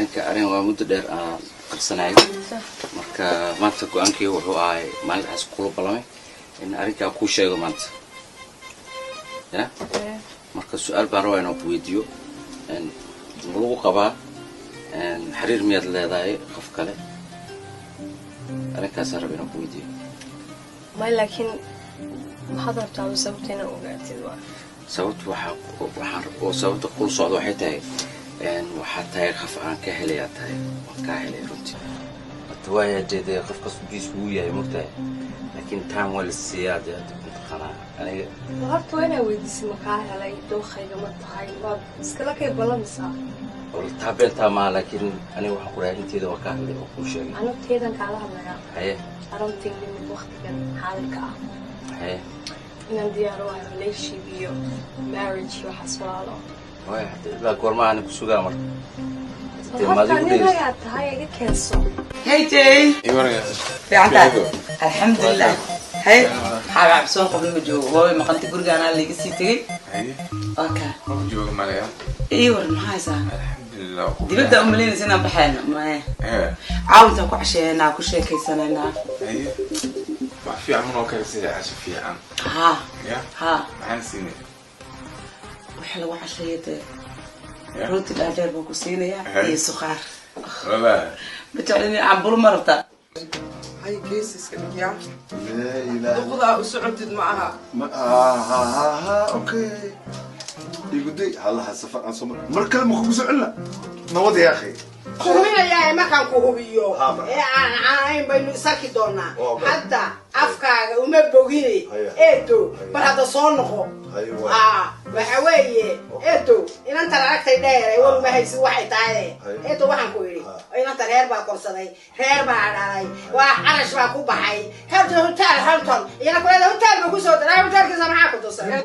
Arrinka arrin waa muddo dheer aan qarsanayay. Marka maanta go-aankii wuxuu ahay maalintaas kula ballamay in arrinkaa kuu sheego maanta ya. Marka su-aal baan rabaa inaan ku weydiiyo. Ma lagu qabaa? Xiriir miyaad leedahay qof kale? Arrinkaasaan raba inaan ku weydiiyo. May, laakiin maxaad rabtaa sababta inaan ogaatid waa? Sababta waxaa waxaan oo sababta kula socda waxay tahay, waxaa tahay qof aan ka helayaa tahay, waan kaa helay runtii. Horta waaya dee qof kastu diis wuu yahay, mogtahay, laakiin time waa la siiyaa dee mataqaanaa aniga. Horta waa inaa weydiisay ma kaa helay, dookhayga ma tahay, waad iskala kay ballamaysaa. Taa beentaa maa, laakiin aniga waxaan ku dhahay inteeda waa kaa helay oo kuu sheegay. Anigu teedan kaala hadlayaa. Haye. I don't think limit waqtigan xaadirka ah inaan diyaar u ahay relationship iyo marriage iyo waxaas, walaalo. Waaya, hadda ilaa goorma ani ku sugaa marka? Dee Horta maad igu nin dheeraysa. ragaa tahay, iga keenso. Hey Jay. Fiicantaa? Alxamdulilah. Hay, xaaba cabsoon qofna ma joogo. Hooy maqanta, gurigaanaa layga sii tegey. Waa kaa. Qof jooga malaya. Ii waran, maxaa haysaa? Alxamdulilah. Dibadda umalaynaysa inaan baxayno maye? Ee. Caawintaan ku casheeynaa, ku sheekaysanaynaa. Haye, wax fiican manoo karisay, casho fiican? Ha. Ya. Ha. Maxaan siinay? Waxa lagu casheeya dee. Ya. Rooti dhaadheer baan ku siinayaa Hay. iyo suqaar. Wallah. Ma jeclin cambulo, ma rabtaa? Hay, geesiska dhigyaa. Laa ilaaha. Duqdaa u socotid ma aha. Ma ha ha ha ha, okay, iguday halaha safar aan soo mar kale ma kugu soo celina. Nabad ya akhi. Hubinayaa markaan ku hubiyo Ha, marka. ee aan caanayn baynu isarki doonaa. Waa okay. Hadda afkaaga uma bogine. Haya. Eedo. Haya. Bal hadda soo noqo. Haye, waay. Aa, waxa weeye, eedo, inantan aragtay dheer war uma haysid waxay tahay. Haye. Eedo, waxaan ku idhi Ha. inanta reer baa korsaday, reer baa dhalay, waa carash baa ku baxay. Horta hotel Hilton iyana kuleeda, hotel buu kusoo daray. Hotelkiisa maxaa ku tusay?